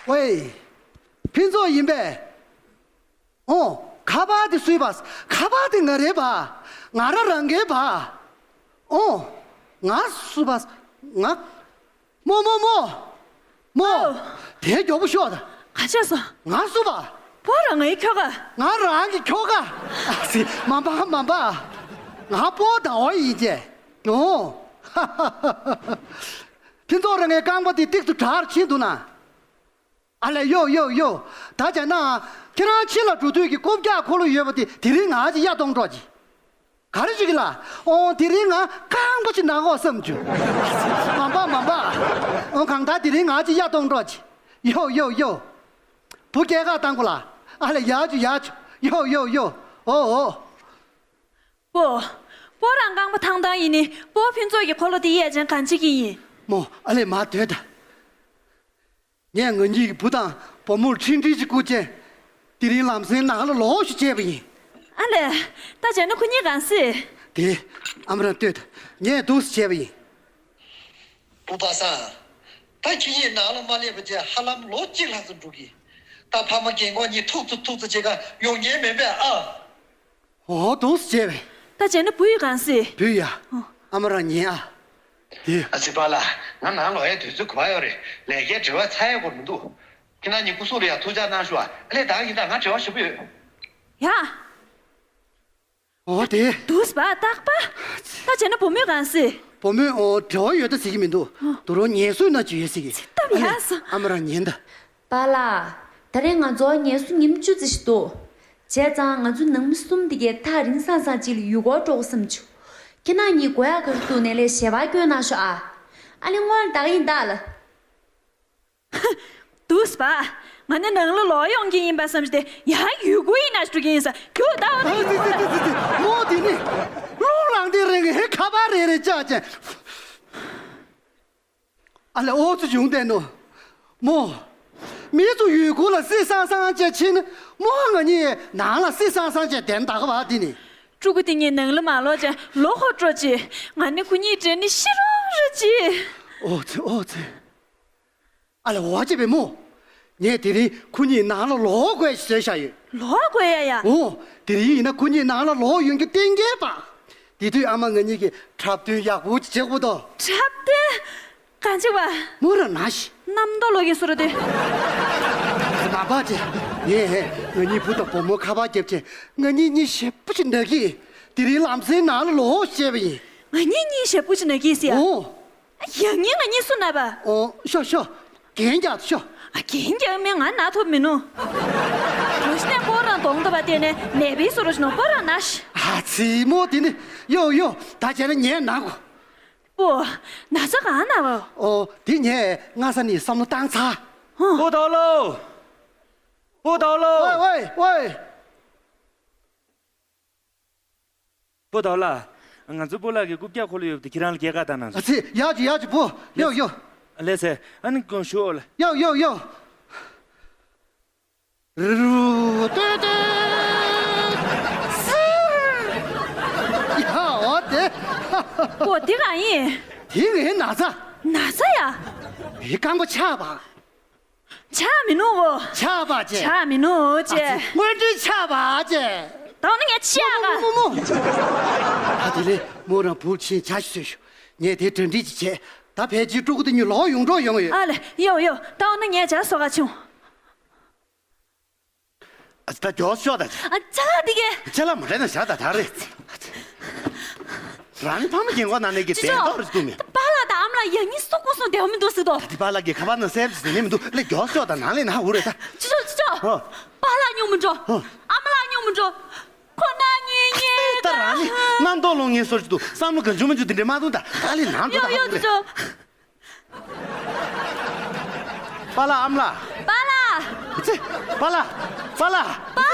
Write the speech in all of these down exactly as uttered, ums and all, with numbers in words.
ཝེ། ཕུན་ཚོགས་ཡིན་པས། ཨོ། ཁ་པར་དེ་སུའི་པ། ཁ་པར་དེ་ང་རའི་པ། ང་རང་རང་གི་པ། ཨོ། ང་སུ་པ། ང་། མོ་མོ་མོ། མོ། ཨོ། དེ་མགྱོགས་པོ་ཤོག་ད། ག་བྱས་སོང་། ང་སུ་པ། པོ་རང་ངའི་ཁྱོ་ག་ང་རང་གི་ཁྱོ་ག་ཨ་ཙི། མ་པ་མ་པ། ང་པོ་ཟླ་བ་ཡིན་ཅེ། ཨོ། ཕུན་ཚོགས་རང་ངའི་རྐང་པ་དེ་ཏིག་ཏུ་དྲག་ཕྱིན་འདུག་ན། ཨ་ལས། ཡོ་ཡོ་ཡོ། ད་བྱས་ན། ཁྱེད་རང་ཕྱི་ལ་འགྲོ་དུས་ཀྱི་རྐུབ་བཀྱག་འཁོར་ལོ་ཡོད་པ་དེ་དེ་རིང་ང་ཅིག་གཡར་གཏོང་རོགས་གྱིས། ག་རེ་བྱེད་ཀྱི་ལ། ཨོ། དེ་རིང་ང་རྐང་པ་ཅིག་ན་གོ་བསམ་བྱུང་། མ་པ་མ་པ། ཨོ། གང་ལྟར་དེ་རིང་ང་ཅིག་གཡར་གཏོང་རོགས་གྱིས། ཡོ་ཡོ་ཡོ། བུ་སྐྱེལ་ཁ་བཏང་གོ་ལ། ཨ་ལས། ཡར་བྱོས་ཡར་བྱོས། ཡོ་ཡོ་ཡོ། ཨོ་ཨོ། པོ། པོ་རང་རྐང་པ་ཐང་ཐང་ཡིན་ནི། པོ་ཕུན་ཚོགས་ཀྱི་འཁོར་ལོ་དེ་གཡར་ཅན་གང་བྱེད་ཀྱི་ཡིན། མོ། ཨ་ལས། མར་སྡོད་ད། ངས་ང་གཉིས་ཀྱི་བུ་དང་བུ་མོར་འཕྲིན་ཕྲན་ཅིག་བསྐུར་བྱས། དེ་རིང་ལམ་སེང་ནང་ལ་ལོག་ཤོག་ཅེས་པ་ཡིན། ཨ་ལས། ད་བྱས་ན་ཁོ་གཉིས་གང་སྲིད། དེ། ཨ་མ་རང་ལྟོས་དང་། ངས་འདུག་སེ་བྱས་པ་ཡིན། བུ་པ་སངས། ད་ཁྱེད་གཉིས་ནང་ལ་མ་སླེབས་པ་བྱས་ཧ་ལམ་ལོ་གཅིག་ལྷག་ཙམ་འགྲོ་གི། ད་ཕ་མ་རྒན་གོག་གཉིས་ཐུག་ཙམ་ཐུག་ཙམ་བྱེད་ག་ཡོང་མཁན་མིན་པས་ཨ། འོ། འདུག་སེ་བྱས་པས། ད་བྱས་ན་བུ་ཡིས་གང་སྲིད། བུ་ཡ། ཨ་མ་རང་ཉན་ཨ། དེ། ཨ་ཙི། པཱ་ལགས། ང་ནང་ལོག་ཡའི་དུས་ཚོད་ག་པར་ཡོད་རེད། ལས་ཀའི་བྲེལ་བ་ཚ་ཡས་སྐོར་མི་འདུག་ཁྱེད་རང་གཉིས་སྐུ་གཟུགས་ལ་ཡང་ཐུགས་ཅག་གནང་ཤོག་ཨ། ཨ་ལས། ད་ཡིན་ད་ང་བྲེལ་བ་ཞེ་པོ་ཡོད། ཡ། འོ་དེ། འདུག་སེ་པཱ། རྟག་པ། ད་བྱས་ན་བུ་མོས་གང་སྲིད། བུ་མོས། ཨོ། བྲེལ་བ་ཡོད་ད་ཟེར་གྱི་མི་འདུག་ཨོ། དོ་རུང་ངལ་གསོ་ན་ཅི་ཡོད་ཟེར་གྱི། ཚིག་གཏམ་ཡག་སོང་། ཨ་མ་རང་ཉན་ད། པཱ་ལགས། ད་རེས་ང་ཚོ་ངལ་གསོ་ཉིན་བཅུ་ཙམ་ཞིག་འདུག་བྱས་ཙང་ང་ཚོ་ནང་མི་གསུམ་དེ་གས་ཐག་རིང་སང་སང་ཅིག་ལ་ཡུལ་སྐོར་འགྲོ་དགོས་བསམ་བྱུང་། ཁྱེད་རང་གཉིས་དགོས་ཡག་ག་རེ་འདུག་ནས་ལས་ཞལ་པར་བསྐྱོན་གནང་ཤོག་ཨ། ཨ་ལས། སྔོན་ལ་ད་ག་ཡིན་ད་ལ། འདུག་སེ་པཱ། ང་ནི་ནང་ལ་ལོག་ཡོང་གི་ཡིན་པ་བསམ་སྟེ་ཡང་ཡུལ་སྐོར་ཡིན་ན་འགྲོ་གི་ཡིན་ས། ཁྱོད་ད་བ་ཨ་ཙི་ཙི་ཙི་ཙི་ཙི། མོ་དེ་ནི། གློག་ལངས་དེ་རིང་གི་ཧེ་ཁ་པར་རེ་རེ་བཅག་ཅན། ཨ་ལས། ཨོ་ཙི་བྱུང་བསྡད་ནོ། མོ། མི་ཚོ་ཡུལ་སྐོར་ལ་སི་སང་སང་བྱས་ཕྱིན་ན། མོ་ང་གཉིས་ནང་ལ་སི་སང་སང་བྱས་བསྡད་ད་ག་བ་དེ་ནི། ཕྲུ་གུ་དེ་གཉིས་ནང་ལ་མ་ལོག་ཅན་ལོག་ཧོ་སྤྲོ་ཅི། ང་ནི་ཁོ་གཉིས་འདྲེ་ནི་ཤི་རོགས་རེ་ཅི། ཨོ་ཙི། ཨོ་ཙི། ཨ་ལས། འོ་བྱས་པས་མོ། ངས་དེ་རིང་ཁོ་གཉིས་ནང་ལ་ལོག་དགོས་ཞེས་བཟོས་བཞག་ཡོད། ལོག་དགོས་ཡ་ཡ། འོ། དེ་རིང་ཡིན་ན་ཁོ་གཉིས་ནང་ལ་ལོག་ཡོང་རྒྱུ་གཏན་འཁེལ་པ། དེ་དུས་ཨ་མ་ང་གཉིས་ཀྱིས་འཁྲབ་སྟོན་ཡག་པོ་ཅིག་བྱེད་དགོས་དོ། འཁྲབ་སྟོན། གང་བྱེད་པ། མོ་རང་ན་ཤི། རྣམ་རྟོག་ལོག་གིན་སུ་ར་དེ། མ་པ་ཅེ། ངས་ང་གཉིས་བུ་དང་བུ་མོ་ཁ་པར་བརྒྱབ་ཅེ། ང་གཉིས་གཉིས་ཞེ་པོ་ཅིག་ན་གི། དེ་རིང་ལམ་སེང་ནང་ལ་ལོག་ཞེས་པ་ཡིན། ང་གཉིས་གཉིས་ཞེ་པོ་ཅིག་ན་གི་ཟེར་ཡ། འོ། ཡང་ངས་ང་གཉིས་སུ་ན་པ། ཨོ། ཤོག་ཤོག་རྒྱན་རྒྱག་ཤོག་ཨ། རྒྱན་རྒྱག་མིན་ང་ན་ཐོབ་མི་ནུ། གྲོ་ཞིག་ནས་ཁོ་རང་གདོང་ཐོབ་པ་དེ་ནས་ནད་པའི་སོ་རོ་ཞིག་ནོ་ཁོ་རང་ན་ཤི། ཨ་ཙི། མོ་དེ་ནི། ཡོ་ཡོ། ད་བྱས་ན་ངས་ན་གོ། པོ། ན་ཚ་གང་ན་བ། ཨོ། དེ་ངས་སྔ་ས་ནས་བསམ་བློ་བཏང་ཚར། ཧོ། པོ་ཏའོ་ལོ། པོ་ཏའོ་ལོ། ཝེ་ཝེ་ཝེ། པོ་ཏའོ་ལགས། ང་ཚོ་སྤོ་ལགས་ཀྱི་རྐུབ་བཀྱག་འཁོར་ལོ་ཡོད་པ་དེ་ཁྱེད་རང་ལ་སྐྱེལ་ག་བཏང་གནང་སོང་། ཨ་ཙི། ཡག་ཅིག་ཡག་ཅིག་པོ། ཡོ་ཡོ། ལགས་སེ། ཨ་ནི་ཀོང་ཞུ་ཨོ་ལ། ཡོ་ཡོ་ཡོ། རུ་རུ་ཏོ་ཏོ། སི། ཡ། འོ་དེ། པོ་དེ་གང་ཡིན། དེ་ངའི་ན་ཚ། ན་ཚ་ཡ། ངའི་རྐང་པ་ཆག་པ། ཆག་མི་ནུག་གོ། ཆག་པ་ཅེ། ཆག་མི་ནུག་ཅེ། ཨ་ཙི། དངོས་འབྲེལ་ཆག་པ་ཅེ། ད་འོ་ན་ངས་ཆག་ག། མོ་མོ་མོ། ད་དེ་ལས་མོ་རང་བུ་ཆེན་ཇ་ཞིག་བཟོས་ཤོག་ངས་དེ་གྲ་སྒྲིག་ཅིག་བྱས། ད་ཕལ་ཆེར་ཕྲུ་གུ་དེ་གཉིས་ལོག་ཡོང་འགྲོ་ཡོང་ཡོད། ཨ་ལས། ཡོ་ཡོ། ད་འོ་ན་ངས་ཇ་བཟོ་ག་བྱུང་། ཨ་ཙི། ད་མགྱོགས་ཤོག་ད། ཨ། ཅ་ལག་འདི་གས། ཅ་ལག་མ་རེད་ན་བཞག་ད་ད་རེད། རང་ནི་ཕ་མ་རྒན་གོག་ནང་ནས་ཀྱི་ཅི་བདེན་ཅོ། ཐོག་རེ་འདུག་མི། པཱ་ལགས་དང་ཨ་མ་ལགས་ཡང་སྙིང་སུ་ཀུ་སུ་བདེ་བ་མི་འདུག་ཟེར་དོ། ད་དེ་པཱ་ལགས་ཀྱི་ཁ་པར་ནང་སེབ་ཟེར་ནས་མི་འདུག་ལས་མགྱོགས་ཤོག་ད་ནང་ལས་ན་འུ་རེད་ད། ཅི་ཅོ་ཅི་ཅོ། ཧོ། པཱ་ལགས་སྙུང་མི་འགྲོ། ཧོ། ཨ་མ་ལགས་སྙུང་མི་འགྲོ། ཁོ་ན་ཉེ་ཉེ་ད་རང་ནི་རྣམ་རྟོག་ལོག་ངན་སོར་གྱི་འདུག་བསམ་བློ་གང་བྱུང་མ་བྱུང་དེ་འདྲས་མ་གཏོང་ད་ད་ལས་ནང་འགྲོ་ད་ཡོ་ཡོ། ཧོ་ཅི་རེད། ཅོ། པཱ་ལགས་ཨ་མ་ལགས། པཱ་ལགས། ཨ་ཙི། པཱ་ལགས། པཱ་ལགས།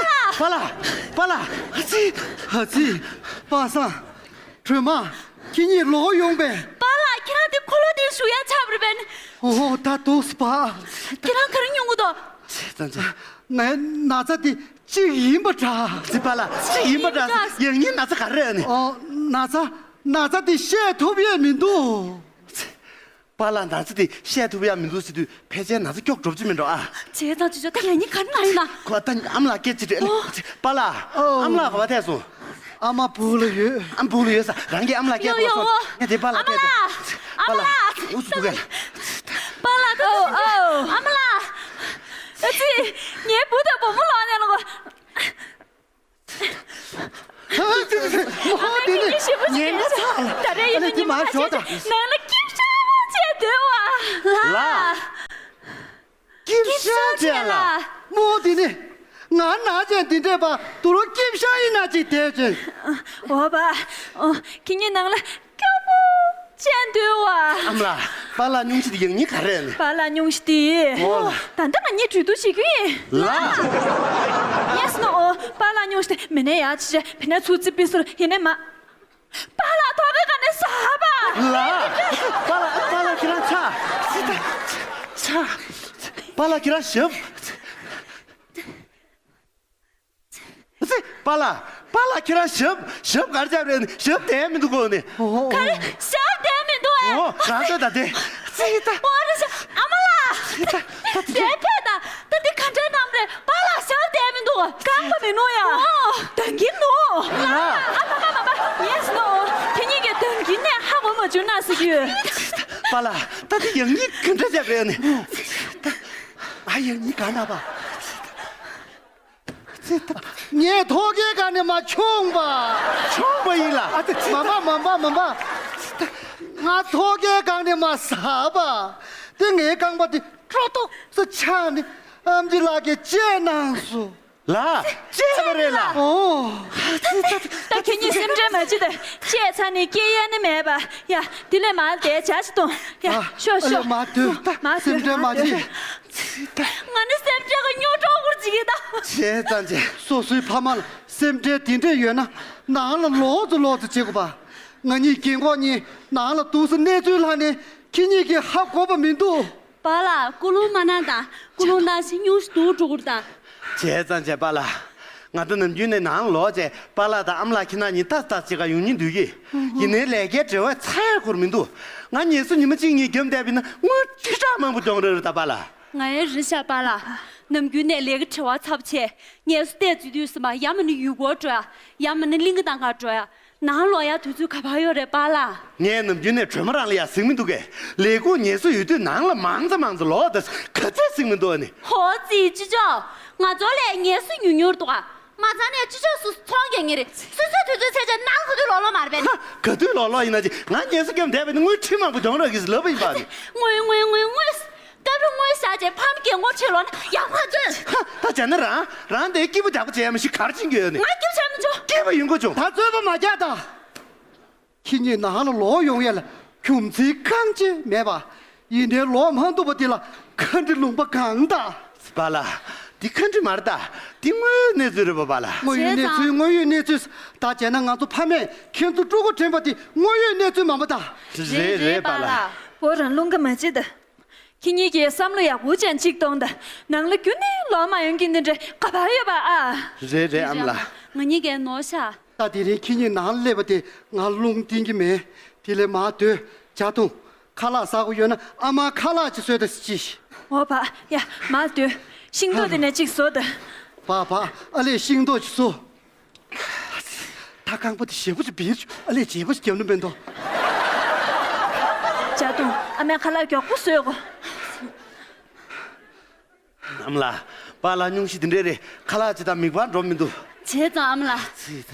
པཱ་ལགས། པཱ་ལགས། པཱ་ལགས། ཨ་ཙི། ཨ་ཙི། པཱ་སངས། སྒྲོལ་མ། ཁྱེད་གཉིས་ལོག་ཡོང་པས། པཱ་ལགས་ཁྱེད་རང་དེ་འཁོར་ལོ་དེ་བཞུགས་ཡ་ཆགས་པ་རེད་པས། ཨོ་ད་འདུག་སེ་པཱ། ཁྱེད་རང་ག་རེ་མྱོང་གི་འདུག་ཙི་ཙི། ངའི་ན་ཚ་དེ་གཅིག་ཡིན་པ་འདྲ། ཨ་ཙི། པཱ་ལགས་གཅིག་ཡིན་པ་འདྲ། ཡང་སྙིང་ན་ཚ་ག་རེ་རེད་ཨ་ནི། ཨོ། ན་ཚ། ན་ཚ་དེ་བཤད་ཐུབ་ཡས་མི་འདུག་ཙི། པཱ་ལགས་ན་ཚ་དེ་བཤད་ཐུབ་ཡ་མི་འདུག་ཟེར་དུས་ཕལ་ཆེར་ན་ཚ་སྐྱོག་འགྲོ་རྒྱུ་མིན་འགྲོ་ཨ། བྱས་ཙང་ཅོ་ཅོ་ད་ཡང་ཉིན་ག་ན་ཡིན་ན། ཁོ་ད་ཨ་མ་ལགས་སྐད་ཅིག་དྲིས། ཨོ། པཱ་ལགས། ཨོ། ཨ་མ་ལགས་ག་པར་ཐལ་སོང་། ཨ་མ་བུག་ལ་ཡོད། ཨ་མ་བུག་ལ་ཡོད་ས་རང་གིས་ཨ་མ་ལགས་སྐད་ཡོ་ཡོ་ཡོ། ངས་དེ་པཱ་ལགས་སྐད་དེ། ཨ་མ་ལགས། ཨ་མ་ལགས། འུ་ཚུགས་ག་ལ། པཱ་ལགས་ད་ཨོ་ཨོ། ཨ་མ་ལགས། ཨ་ཙི། ངའི་བུ་དང་བུ་མོ་ལོག་ནས་ལོག་ཨ་ཙི་ཙི་ཙི། ཨ་མ་ཁྱེད་ཉིད་ཞེ་པོ་ཅིག་ཉན་ན་ཚ་ལ། ད་རེས་ཡིན་ན་ཉི་མ་ཁ་ཤས་ནང་ལ་སྐྱིད་ཤོས་བྱས་སྡོད་པ། ལ། སྐྱིད་ཤོས་བྱས་ལ། མོ་དེ་ནི། ང་ན་ཅན་དེ་འདྲས་པ་དུ་རུ་སྐྱིད་ཤོས་ཡིན་ན་ཅིག་དེ་ཅན། འོ་བ། ཨོ། ཁྱེད་ཉིད་ནང་ལ་སྐྱོ་པོ་བྱས་སྡོད་པ། ཨ་མ་ལགས། པཱ་ལགས་སྙུང་གཞི་དེ་ཡང་ཉིད་ག་རེ་ནི། པཱ་ལགས་སྙུང་གཞི་དེ། འོ་ལ། ད་ལྟ་ང་གཉིས་གྲོས་བསྡུར་བྱེད་ཀྱི་ཡིན། ལ། ཡེས་ནོ། པཱ་ལགས་སྙུང་གཞི་དེ་མི་ནས་ཡག་ཅི་བྱས་མི་ནས་ཚུར་རྩིས་པི་སོར་ཡིན་ནས་མ། པཱ་ལགས་ཐོག་གི་ག་ནས་ཟ་བ། ལ། པཱ་ལགས་པཱ་ལགས་ཁྱེད་རང་ཆ། ཆ། པཱ་ལགས་ཁྱེད་རང་ཞབས། ཙི། པཱ་ལགས། པཱ་ལགས་ཁྱེད་རང་ཞབས་ཞབས་ག་རེ་བྱས་རེད་ནི་ཞབས་བསྡད་མི་འདུག་གོ་ནི། ག་རེ་ཞབས་བསྡད་མི་འདུག་ཨེ། འོ་རང་ལྟོས་ད་དེ། ཙི་ད། འོ་རེ་ཞབས་ཨ་མ་ལགས། ཙི་ད། ད་དེ། བསྡད་ཕེབས་ད། ད་འདི་ག་འདྲའི་གནམ་རེད། པཱ་ལགས་ཞབས་བསྡད་མི་འདུག་རྐང་པ་མི་ནུ་ཡ། འོ། གདོན་གྱིན་ནུ། ལ། ཨ་མ་མ་མ་མ། ཡེས་ནོ། ཁྱེད་གཉིས་ཀྱི་གདོན་གྱིན་ནས་ཧ་གོ་མ་བྱུང་ན་ཟེར་གྱི་ཡོད། པཱ་ལགས་ད་དེ་ཡང་གཉིས་ག་འདྲ་བྱས་རེད་ནི། ཙི་ད། ཨ་ཡང་གཉིས་ག་ན་པ། ཙི་ད། ངས་ཐོག་ཁའི་སྒང་ནས་མ་མཆོངས་པ། མཆོངས་པ་ཡིན་ལ། ཨ་ཙི་ཙི། མ་མ་མ་མ་མ་མ། ང་ཐོག་ཁའི་སྒང་ནས་མ་ཟ་བ། དེ་ངའི་རྐང་པ་དེ་ཀྲོ་ཏོག་ཙི་ཆག་ནས་ཨམ་ཆི་ལགས་ཀྱིས་བཅད་གནང་སོང་། ལ། བཅད་པ་རེད་ལ། ཨོ། ད་ཁྱེད་གཉིས་སེམས་ཁྲལ་མ་བྱེད་དེ། བཅད་ཚར་ནས་སྐྱེལ་ཡས་ནི་མེད་པ། ཡ། དེ་ལས་མར་བསྡད་བྱ་ཅི་གཏོང་། ཡ། ཨ། ཤོག་ཨ་ལས་ཤོག་མར་སྡོད། མར་སྡོད། སེམས་ཁྲལ་མ་བྱེད། ང་ནི་སེམས་ཁྲལ་གི་རྙོག་གྲོགས་སྐོར་ཅིག་ཡིན་ད། བྱས་ཙང་བྱས། སོ་སོའི་ཕ་མ་ལ་སེམས་ཁྲལ་དེ་འདྲས་ཡོད་ན་ནང་ལ་ལོག་ཙམ་ལོག་ཙམ་བྱེད་དགོས་པ། ང་གཉིས་རྒན་གོག་གཉིས་ནང་ལ་འདུག་སེ་གནས་ཚུལ་ལྷག་ནས་ཁྱེད་གཉིས་ཀྱིས་ཧ་གོ་བ་མི་འདུག་པཱ་ལགས་ཀུན་སློང་མ་གནང་དང་། ཀུན་སློང་བཏང་ཞིག་སྙུང་གཞི་སྡུག་འགྲོ་གི་རེད་ད། བྱས་ཙང་བྱས་པཱ་ལགས། ང་ད་ནམ་རྒྱུན་ནས་ནང་ལོག་བྱས་པཱ་ལགས་དང་ཨ་མ་ལགས་ཁྱེད་རང་གཉིས་ཏག་ཏག་བྱེད་ག་ཡོང་སྙིང་འདོད་ཀྱི། ཡིན་ནའི་ལས་ཀའི་བྲེལ་བས་ཚ་ཡ་འཁོར་མི་འདུག་ང་ངལ་གསོ་ཉི་མ་གཅིག་གཉིས་བརྒྱབ་བསྡད་པ་ཡིན་ན་དངུལ་ཁྲི་ཕྲག་མང་པོ་གྱོང་རག་རེད་ད་པཱ་ལགས། ང་ཡང་རེད་ཤག་པཱ་ལགས། ནམ་རྒྱུན་ནས་ལས་ཀ་བྲེལ་བ་ཚ་པོ་བྱས། ངལ་གསོ་ལྟས་འཛུལ་དུས་ཙམ་པ་ཡང་མིན་ན་ཡུལ་སྐོར་འགྲོ་ཡ། ཡང་མིན་ན་གླིང་ག་དང་ག་འགྲོ་ཡ། ནང་ལོག་ཡ་དུས་ཚོད་ག་པར་ཡོད་རེད་པཱ་ལགས། ངས་ནམ་རྒྱུན་ནས་གྲོས་མོལ་རང་ལ་ཡ་གཟིགས་མི་འདུག་གས། ལས་ཁུངས་ངལ་གསོ་ཡོད་དུས་ནང་ལ་མང་ཙམ་མང་ཙམ་ལོག་ད་ག་ཚད་གཟིགས་མི་འདུག་ཨ་ནི། ཧོ་ཙི་ཅི་ཅོ། ང་ཚོ་ལས་ངལ་གསོ་ཉུང་ཉུང་འདུག་ཨ། མ་ཚང་ནས་ཅི་ཅོ་སུ་ཚོང་རྒྱག་ངེས་རེད། སུ་སུ་དུས་ཚོད་ཚད་ཅན་ནང་ག་དུས་ལོག་ལོག་མ་རེད་པས། ཧ། ག་དུས་ལོག་ལོག་ཡིན་ན་ཅི་ང་ངལ་གསོ་བརྒྱབ་བསྡད་པས་ནི་དངུལ་ཁྲི་མང་པོ་གྱོང་རག་གི་ཟེར་ལབ་པ་ཡིན་པ་ནི། དངུལ་དངུལ་དངུལ་དངུལ། སྐབས་རེ་དངུལ་བཞག་བྱས་ཕམ་རྒན་གོག་ཁྲིད་ལོག་ན་ཡག་མ་ཚོད། ཧ། ད་བྱས་ན་རང་རང་དེ་སྐྱིད་པོ་རྒྱག་པོ་བྱས་མ་ཤི་གར་ཕྱིན་གྱི་ཡོད་ནི། ང་སྐྱིད་པོ་བྱས་མི་འཇོག་སྐྱིད་པོ་ཡིན་དགོས་བྱུང་། ད་རྩོད་པ་མ་རྒྱག་ད། ཁྱེད་གཉིས་ནང་ལ་ལོག་ཡོང་ཡས་ལ་རྒྱུ་མཚན་གང་ཅི་མེད་པ། ཡིན་ནའི་ལོག་མ་ཐུབ་པ་དེ་ལ་ཁ་འདྲི་ལུང་པ་གང་ད། པཱ་ལགས། འདི་ཁ་འདྲི་མ་རེད་ད། འདི་དངོས་ཡོད་གནས་ཚུལ་རེད་པ་པཱ་ལགས། དངོས་ཡོད་གནས་ཚུལ་དངོས་ཡོད་གནས་ཚུལ། ད་བྱས་ན་ང་ཚོ་ཕ་མས་ཁྱེད་ཚོ་སྤྲུལ་སྐུ་དྲན་པ་དེ་དངོས་ཡོད་གནས་ཚུལ་མ་པ་ད། རེད་རེད་པཱ་ལགས། བོ་རང་རླུང་ག་མ་བྱེད་ད། ཁྱེད་གཉིས་ཀྱིས་བསམ་བློ་ཡག་པོ་ཅན་གཅིག་གཏོང་དང་། ནང་ལ་རྒྱུན་ནས་ལོག་མ་ཡོང་གི་འདི་འདྲ་ག་པར་ཡོད་པ་ཨ། རེད་རེད་ཨ་མ་ལགས། ང་གཉིས་ཀས་ནོར་ཤག་ད་དེ་རིང་ཁྱེད་གཉིས་ནང་སླེབས་པ་དེ་ང་རླུང་བསྟན་གྱི་མེད། དེ་ལས་མར་སྡོད། ཇ་འཐུང་། ཁ་ལག་ཟ་དགོས་ཡོད་ན་ཨ་མ་ཁ་ལག་ཅིག་བཟོས་དང་ཅི། འོ་བ་ཡ་མར་སྡོད། ཤིང་ཏོག་དེ་ནས་ཅིག་བཟོ་དང་། བ་བ་ཨ་ལས་ཤིང་ཏོག་ཅིག་བཟོ། ད་རྐང་པ་དེ་ཞེ་པོ་ཅིག་འབིར་བྱུང་ཨ་ལས་བརྗེ་པོ་ཞིག་རྒྱབ་ན་མེད་དོ། ཇ་འཐུང་། ཨ་མའི་ཁ་ལག་མགྱོགས་པོ་བཟོས་གོ། ཨ་མ་ལགས། པཱ་ལགས་སྙུང་གཞི་འདི་འདྲས་རེད། ཁ་ལག་ཅིག་དང་མིད་པ་འགྲོ་མི་འདུག་བྱས་ཙང་ཨ་མ་ལགས། ཙི་ད།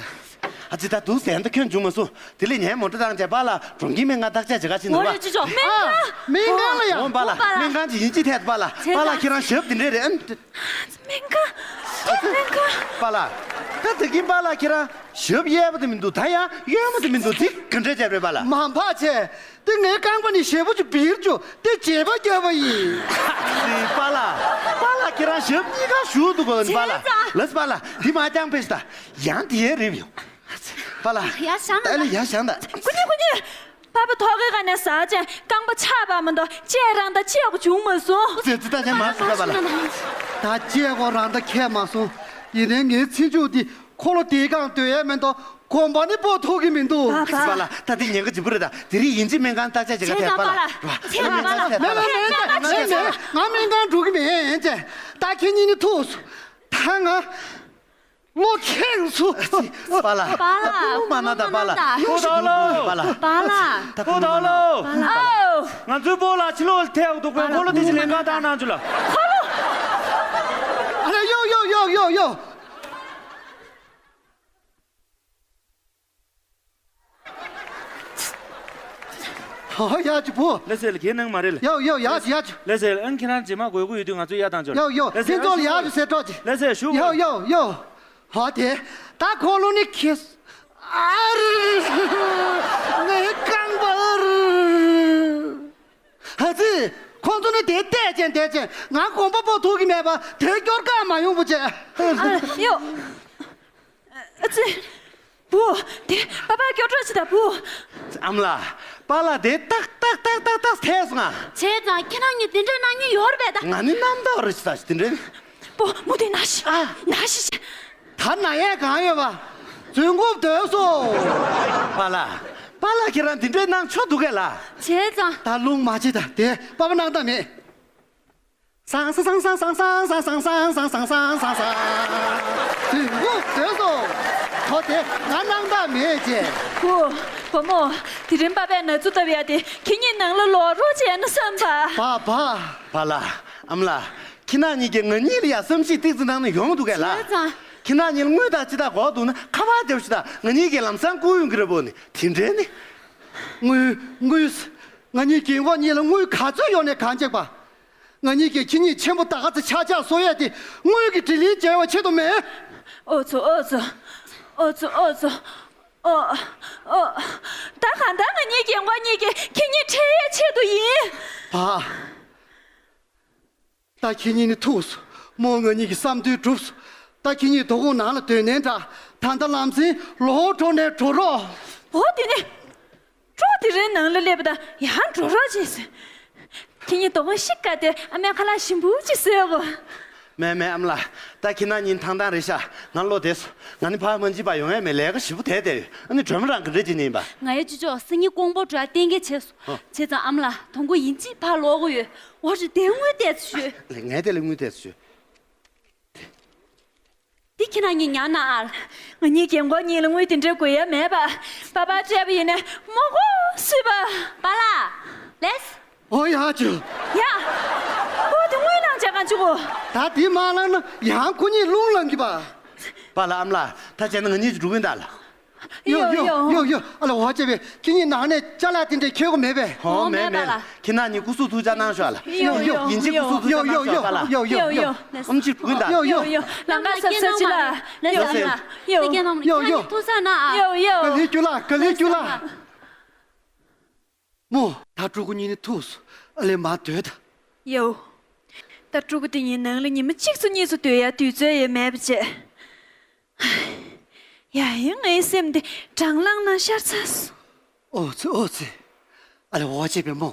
ཨ་ཙི་ད་འདུག་ཟེར་ད་ཁྱོད་འཇུག་མ་སོང་། དེ་ལས་ངས་མོ་ཊ་བཏང་བྱས་པཱ་ལགས་གྲོང་ཁྱེར་སྨན་ཁང་བརྟག་དཔྱད་བྱེད་ག་ཕྱིན་འདུག་པ། ཨ། སྨན་ཁང་ལ་ཡང་། འོ་པཱ་ལགས་སྨན་ཁང་ཅིག་ཡིན་གཅིག་ཐད་དུ་པཱ་ལགས། པཱ་ལགས་ཁྱེད་རང་ཞབས་འདི་འདྲས་རེད་ཨ། སྨན་ཁང་། སྨན་ཁང་། པཱ་ལགས། ད་ད་གིན་པཱ་ལགས་ཁྱེད་རང་ཞབས་གཡས་པ་དེ་མི་འདུག་ད་ཡང་གཡོན་མ་དེ་མི་འདུག་དེ་ག་འདྲས་བྱས་པ་རེད་པཱ་ལགས། མ་འཕགས་བྱས། དེ་ངའི་རྐང་པ་ནི་ཞེ་པོ་ཅིག་འབིར་བྱུང་། དེ་བརྗེ་པོ་བརྒྱབ་པ་ཡིན། པཱ་ལགས། པཱ་ལགས་ཁྱེད་རང་ཞབས་གཉིས་ཀ་ཞུགས་འདུག་གོ་པཱ་ལགས། བྱས་ཙང་། ལགས་པཱ་ལགས་འདི་མ་རྐྱང་ཕེབས་ཤིག་ད། ཡང་དེ་ཡས་རེད་ཡོང་། པཱ་ལགས། ཡར་བཞེངས་ད། ཨ་ལས་ཡར་བཞེངས་ད། ཀུ་ཉི་ཀུ་ཉི། པཱ་པཱ་ཐོག་ཁའི་སྒང་ནས་ཟག་བྱས་རྐང་པ་ཆག་པ་མ་གཏོགས་བཅད་རང་ད་བཅད་དགོས་བྱུང་མ་སོང་། ཙི་ཙི་ད་ཅན་མ་ཟིག་ད་པཱ་ལགས། ད་བཅད་དགོས་རང་ད་ཁྱད་མ་སོང་། ཡིན་ནའི་ངའི་ཚེ་མཇུག་འདི་འཁོར་ལོ་དེའི་སྒང་སྡོད་ཡས་མེད་དོ། གོམ་པ་ནི་སྤོ་ཐུབ་ཀྱི་མི་འདུག་པཱ་ལགས། པཱ་ལགས། ད་འདི་ཉེན་ཁ་ལྗིད་པོ་རེད་ད། དེ་རིང་ཡིན་གཅིག་སྨན་ཁང་བརྟག་དཔྱད་བྱེད་ག་བྱས་ཙང་པཱ་ལགས། པཱ་ལགས། ཚེ་རིང་པཱ་ལགས། མེད་མེད་མེད་མེད་མེད། ང་སྨན་ཁང་འགྲོ་གི་མིན་ཅེ། ད་ཁྱེད་གཉིས་ནི་ཐུག་སོང་། ད་ང་བློ་ཁེངས་སོང་། པཱ་ལགས། པཱ་ལགས། མ་ན་ད་པཱ་ལགས། ཨོ་ད་ལོ། པཱ་ལགས། ད་ཨོ་ད་ལོ། པཱ་ལགས། ཨོ། ང་ཚོའི་སྤོ་ལགས་ཕྱི་ལོགས་ལ་ཐལ་འདུག་པས། སྤོ་ལོ་དེ་ཅི་ལེན་ག་བཏང་གནང་བྱུང་ལ། ཨ་ལས་ཡོ་ཡོ་ཡོ་ཡོ་ཡོ། ཧོ་ཡ་ཅི་བུ། ལེ་སེ་ལ་གའི་ནང་མ་རེད་ལ། ཡོ་ཡོ་ཡ་ཅི་ཡ་ཅི། ལེ་སེ་ལ་ཨང་ཁྱེད་རང་རྗེས་མ་དགོས་མཁོ་ཡོད་དུས་ང་ཚོ་ཡ་བཏང་ཆོག་ཡོ་ཡོ། ལེ་སེ་ཕྱི་ལོགས་ལ་ཡ་ཅི་ཟེར་གྲོགས་ཅི། ལེ་སེ་ཞུ། ཡོ་ཡོ་ཡོ། ཧོ་དེ། ད་ཁོ་ལོ་ནི་ཁེ། ཨ་རི། ངའི་རྐང་པ་ཨ་རི། ཨ་ཙི། ཁོང་ཚོ་ནི་དེ་བལྟས་ཅན་བལྟས་ཅན་ང་གོམ་པ་སྤོ་ཐུབ་ཀྱི་མེད་པ་དེ་སྐྱོར་ག་མ་ཡོང་བུ་བྱས། ཨ་ཡོ། ཨ་ཙི། བུ། དེ་པ་ཕ་སྐྱོར་གྲོགས་བྱེད་ད་བུ། ཨ་མ་ལགས། པཱ་ལགས་དེ་ཏག་ཏག་ཏག་ཏག་ཏག་ཐལ་སོང་ང་། བྱས་ཙང་ཁྱེད་རང་གཉིས་དེ་འདྲའི་གནང་མཁན་ཡོད་རེད་པས་ད། ང་ནི་རྣམ་དག་རེད་ཤི་ད་ཤི་དེ་འདྲའི་ནི། བུ་མུ་མཐུད་ན་ཤི། ཨ། ན་ཤི་ཤི། ད་ན་ཡས་གང་ཡོད་པ། རྫུན་རྐུབ་སྡོད་སོང་། པཱ་ལགས། པཱ་ལགས་ཁྱེད་རང་དེ་འདྲའི་གནང་ཆོག་འདུག་གས་ལ། བྱས་ཙང་། ད་རླུང་མ་བྱེད་ད་དེ་པ་ཕ་གནང་ད་མེད། སང་སང་སང་། དེ་ངོ་བསྟོད་སོང་། ཁོ་དེ་ང་སྣང་དག་མེད་ཅེས། བུ། བུ་མོ། དེ་རིང་པ་ཕས་ན་ཚུ་བཏབ་ཡ་དེ་ཁྱེད་གཉིས་ནང་ལ་ལོག་རོགས་བྱས་ན་བསམ་པ། པཱ་ཕ། པཱ་ལགས། ཨ་མ་ལགས། ཁྱེད་རང་གཉིས་ཀྱིས་ང་གཉིས་ལ་ཡ་བསམ་ཤེས་ཏིག་ཙམ་གནང་ན་ཡོང་འདུག་གས་ལ། བྱས་ཙང་། ཁྱེད་རང་གཉིས་ལ་དངུལ་དང་ཅི་དག་དགོས་འདུག་ན་ཁ་པར་རྒྱབ་ཤིག་དང་ང་གཉིས་ཀྱིས་ལམ་སང་བསྐུར་ཡོང་གི་རེད་བོ་ནི་དེ་འདྲས་ནི། དངུལ། དངུལ། ང་གཉིས་རྒན་གོག་གཉིས་ལ་དངུལ་ག་ཚོད་ཡོད་ནས་གང་བྱེད་པ། ང་གཉིས་ཀྱིས་ཁྱེད་གཉིས་ཆེན་པོ་ད་ག་ཚོད་ཆག་ཆག་བཟོ་ཡས་དེ་དངུལ་གྱི་དྲིན་ལན་འཇལ་བའི་ཆེད་དུ་མེད། ཨོ་ཙོ་ཨོ་ཙོ། ཨོ་ཙོ་ཨོ་ཙོ། ཨོ། ཨོ། ད་གང་ལྟར་ང་གཉིས་རྒན་གོག་གཉིས་ཀྱིས་ཁྱེད་གཉིས་ཁྲེལ་ཡས་ཆེད་དུ་ཡིན། བ། ད་ཁྱེད་གཉིས་ནི་ཐུག་སོང་། མོ་ང་གཉིས་ཀྱི་བསམ་འདུན་གྲུབ་སོང་། ད་ཁྱེད་གཉིས་དོ་དགོང་ནང་ལ་སྡོད་ནའི་འདྲ། ད་ལྟ་ལམ་སེང་ལོག་འགྲོ་ནའི་འགྲོ་རོགས། འོ་དེ་ནི། ཀྲོ་དེ་རིང་ནང་ལ་སླེབས་པ་དང་ཡང་འགྲོ་རོགས་བྱས་ཟེར། ཁྱེད་གཉིས་དོ་དགོང་ཤི་དཀའ་སྟེ་ཨ་མའི་ཁ་ལག་ཞིམ་པོ་ཅིག་བཟོས་གོ། མེད་མེད་ཨ་མ་ལགས། ད་ཁྱེད་རང་གཉིས་ཐང་ཐང་རེད་ཤག་ང་བློ་བདེ་སོང་། ང་ནི་ཕར་མ་འཇིགས་པ་ཡོང་ཡས་མེད། ལས་ཀ་ཞིབ་པོ་དེ་བསྡད་ཡོད། ཨ་ནི་སྒྲོལ་མ་རང་གི་འདྲ་ཅིག་ཉན་པ། ང་ཡི་ཅོ་ཅོ་སང་ཉིན་ཀོང་པོ་འགྲོ་གཏན་འཁེལ་བྱས་སོང་། ཨ། བྱས་ཙང་ཨ་མ་ལགས་དོ་དགོང་ཡིན་གཅིག་ཕར་ལོག་གི་ཡོད། འོ་རེད་དེ་དངུལ་དེ་ཚོ་ཞུ། ལས་ངས་དེ་ལ་དངུལ་དེ་ཚོ་ཞུ། འདི་ཁྱེད་རང་གཉིས་ཉར་ན་ཨ། ང་གཉིས་རྒན་གོག་གཉིས་ལ་དངུལ་དེ་འདྲ་དགོས་ཡ་མེད་པ། པ་ཕར་སྤྲད་པ་ཡིན་ནས་མོ་གོ་སུས་པ། པཱ་ལགས། ལེས། ཨོ་ཡ་ཅུ། ཡ། ཁོ་དེ་དངུལ་ནང་བྱ་གང་བྱུང་གོ། ད་དེ་མ་ལངས་ན་ཡང་ཁོ་གཉིས་རླུང་ལངས་གི་པ། པཱ་ལགས་ཨ་མ་ལགས་ད་བྱས་ན་ང་གཉིས་ཀྱི་འགྲོ་གིན་ད་ལ། ཡོ་ཡོ་ཡོ་ཡོ། ཨ་ལ་འོ་བྱས་པས་ཁྱེད་གཉིས་ནང་ནས་ཅ་ལག་དེ་འདྲས་ཁྱེར་དགོས་མེད་པས། ཧོ་མེད་མེད་ལ། ཁྱེད་རང་གཉིས་སྐུ་གཟུགས་ཐུགས་ཅག་གནང་ཤོག་ལ། ཡོ་ཡོ་ཡིན་གཅིག་སྐུ་གཟུགས་ཐུགས་ཅག་གནང་ཤོག་པཱ་ལགས། ཡོ་ཡོ། ཨམ་ཆི་འགྲོ་གིན་ད། ཡོ་ཡོ་ཡོ། ལམ་ཁ་གཟབ་གཟབ་བྱེད་ལ། ཡོ་ཡོ། ཡོ་ཡོ། ཐུགས་ས་ན་ཨ། ཡོ་ཡོ། ག་ལེ་རྒྱུ་ལ་ག་ལེ་རྒྱུ་ལ། མོ། ད་ཕྲུ་གུ་གཉིས་ནི་ཐུག་སོང་། ཨ་ལས་མ་སྡོད་ད། ཡོ། ད་ཕྲུ་གུ་དེ་གཉིས་ནང་ལ་ཉི་མ་གཅིག་ཙམ་གཉིས་ཙམ་སྡོད་ཡ་དུས་ཚོད་ཡོད་མེད་པ་བྱས། ཡ་ཡིན་ངའི་སེམས་དེ་གྲང་ལངས་ན་ཤར་ཚར་སོང་། ཨོ་ཙི་ཨོ་ཙི། ཨ་ལས་འོ་བྱས་པས་མོ།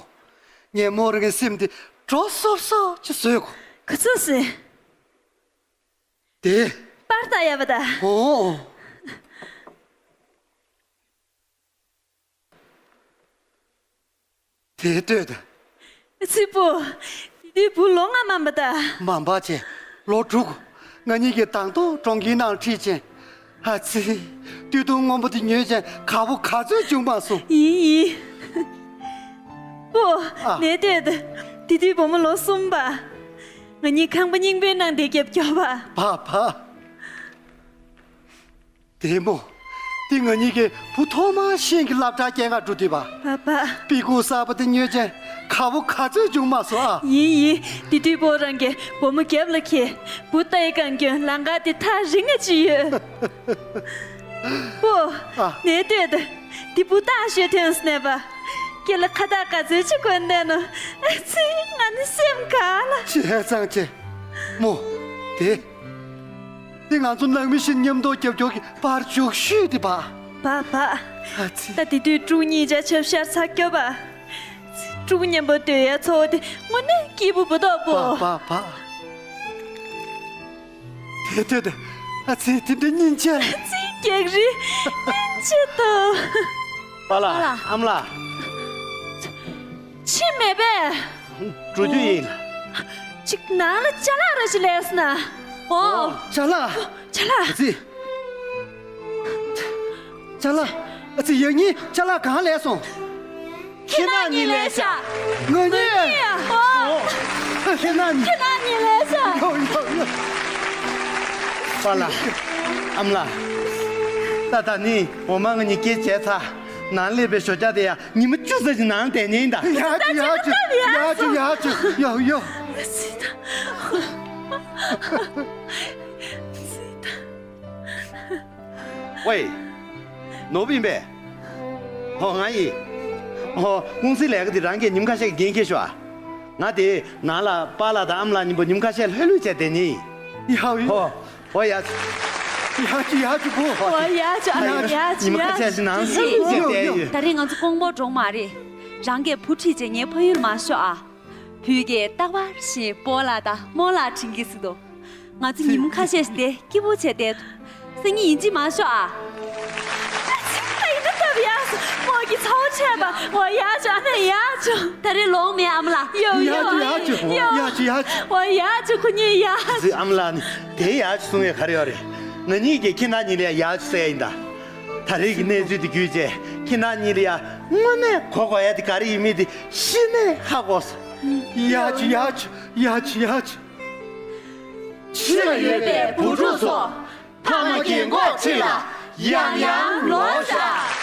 ངས་མོ་རང་གི་སེམས་དེ་དྲོ་སོབ་སོབ་ཅིག་བཟོས་གོ། ག་ཚོད་ཟེར། དེ། པར་ལྟ་ཡ་བ་ད། ཨོ། དེ་ལྟོས་དང་། ཚིག་པོ། དེ་དུས་བུ་ལོ་ལྔ་མན་པ་ད། མ་འབའ་ཆེ། ལོ་དྲུག་ང་གཉིས་ཀྱིས་དང་ཐོག་གྲོང་ཁྱེར་ནང་ཁྲིད་ཅིང་། ཨ་ཙི། སྟོད་ཐུང་སྔོན་པོ་དེ་ཉོས་ཅིང་དགའ་པོ་ག་ཚོད་བྱུང་མ་སོང་། ཡིན་ཡིན། པོ། ཨ། ནས་ལྟོས་དང་། དེ་དུས་བུ་མོ་ལོ་གསུམ་པ། ང་གཉིས་ཁང་པ་རྙིང་པའི་ནང་བསྡད་རྒྱབ་རྒྱབ་པ། བ་བ། དེ་མོ། དེ་ང་གཉིས་ཀྱིས་བུ་ཐོག་མར་ཤེས་ཀྱི་སློབ་གྲྭ་སྐྱེལ་ག་འགྲོ་དུས་པ། པ་པ། པི་ཀུ་གསར་པ་དེ་ཉོས་ཅན་ཁ་བོ་ག་ཚོད་བྱུང་མ་སོང་ཨ། ཡིན་ཡིན། དེ་དུས་པོ་རང་གིས་བུ་མོ་རྒྱབ་ལ་འཁྱེར། བུ་ལྟ་ཡི་གང་སྐྱོན་ལང་ཀ་དེ་ཐག་རིང་ངེ་ཅི་ཡོད། པོ། ཨ། ནས་ལྟོས་དང་། དེ་བུ་ལྟ་ཤོས་ཐོན་སོང་ནས་པ། སྐེ་ལ་ཁ་བཏགས་ག་ཚོད་ཅིག་གོན་བསྡད་ནོ། ཨ་ཙི་ང་ནི་སེམས་དགའ་ལ། ཅི་ཧེ་ཙང་ཅེ། མོ། དེ། འདི་ང་ཚོ་ནང་མི་བཞིན་མཉམ་དུ་རྒྱབ་སྐྱོར་གྱི་པར་བཅུག་ཤོས་དེ་པ། པ་པ། ཨ་ཙི། ད་དེ་དུས་ཕྲུ་གུ་གཉིས་ཆ་ཆབ་ཤར་ཚ་སྐྱོ་པ། ཕྲུ་གུ་མཉམ་པོ་སྡོད་ཡ་ཚོ་དེ་དངོས་གནས་སྐྱིད་པོ་བུ་ཐོག་པོ། པ་པ་པ། དེ་དུས་དེ། ཨ་ཙི་དེ་འདྲ་སྙིང་རྗེ། ཨ་ཙི་ གེགས་རེད། སྙིང་རྗེ་དང་། པཱ་ལགས། པཱ་ལགས། ཨ་མ་ལགས། ཕྱིན་མེད་པས། འགྲོ་རྒྱུ་ཡིན། ཅིག་ནང་ལ་ཅ་ལག་ར་ཞིག་ལས་སོང་ན། ཨོ། ཅ་ལག་ཅ་ལག་ཨ་ཙི། ཅ་ལག་ཨ་ཙི། ཡང་སྙིང་ཅ་ལག་གང་ལས་སོང་། ཁྱེད་རང་གཉིས་ལས་ཤག་ང་གཉིས། ཨོ། ཁྱེད་རང་གཉིས། ཁྱེད་རང་གཉིས་ལས་ཤག་ཡོ་ཡོ་ཡོ། པཱ་ལགས། ཨ་མ་ལགས། ད་ད་ནི་འོ་མ་ང་གཉིས་སྐྱེལ་བྱས་ཚར། ནང་སླེབས་པའི་ཞོ་རྒྱག་དེ་ཡ་ཉི་མ་བཅུ་ཙམ་ཞིག་ནང་བསྡད་ཉེན་ད། ཡ་ཅུ་ཡ་ཅུ་ཡ་ཅུ་ཡ་ཅུ་ཡ་ཡོ་ཡོ། ཝེ། ནོར་བུ་ཡིན་པས། ཧོ། ང་ཡིན། ཧོ། ཀུང་སིའི་ལས་ཀ་དེ་རང་གིས་ཉིན་ཁ་ཤས་ཀྱི་འགན་འཁྱེར་ཤོག་ཨ། ང་དེ་ནང་ལ་པཱ་ལགས་དང་ཨ་མ་ལགས་གཉིས་པོ་ཉིན་ཁ་ཤས་ལྷོད་ལྷོད་བྱས་བསྡད་ཉེན་ཡིན། ཡ་ཡོ། ཧོ། ཧོ་ཡ། ཡ་ཅུ་ཡ་ཅུ་བུ། ཨོ་ཡ་ཅུ་ཨ་ཡ་ཅུ་ཉིན་ཁ་ཤས་ཤིག་ནང་ལྷོད་ལྷོད་བྱས་བསྡད་ཡོད། ད་རེས་ང་ཚོ་དགོང་མོ་འགྲོ་མ་རེད། རང་གིས་བུ་ཁྲིད་བྱས་ངའི་ཕ་ཡུལ་མ་ཤོག་ཨ། བུ་གས་རྟག་པར་བཞིན་སྤོ་ལགས་དང་རྨོ་ལགས་དྲན་གྱི་ཟེར་དོ། ང་ཚོ་ཉིན་ཁ་ཤས་ཤིག་དེ་སྐྱིད་པོ་བྱས་བསྡད། སང་ཉིན་ཡིན་གཅིག་མ་ཤོག་ཨ། ཨ་ཙི། ད་ཡིན་ད་ད་ཡ་སོ་མོ་གི་ཚ་བོ་ཆད་པ། ཨོ་ཡ་ཅུ་ཨ་ན་ཡ་ཅུ། ད་རེས་ལོང་མེད་ཨ་མ་ལགས། ཡོ་ཡ་ཡོ་ཅུ་ཡ་ཅུ་ཡོ། ཡ་ཅུ་ཡ་ཅུ། ཨོ་ཡ་ཅུ་ཁོ་གཉིས་ཡ་ཅུ། ཨ་མ་ལགས་ནི་དེ་ཡ་ཅུ་གསུང་བའི་ག་རེ་ཡོད་རེད། ང་གཉིས་ཀྱིས་ཁྱེད་རྣམ་གཉིས་ལ་ཡ་ཅུ་ཟེར་ཡ་ཡིན་ད། ད་རེས་ཀྱི་གནས་ཚུལ་དེ་བརྒྱུད་བྱས་ཁྱེད་རྣམ་གཉིས་ལ་ཡ་དངོས་གནས་གོ་དགོས་ཡ་དེ་ག་རེ་ཡིན་མིན་དེ་གཞི་ནས་ཧ་གོ་སོང་། ཡ་ཅུ་ཡ་ཅུ་ཡ་ཅུ་ཡ་ཅུ། ཕྱི་ལ་ཡོད་པའི་བུ་ཕྲུག་ཚོ། ཕ་མ་རྒན་གོག་ཁྲིད་ལ་ཡང་ཡང་ལོག་ཤག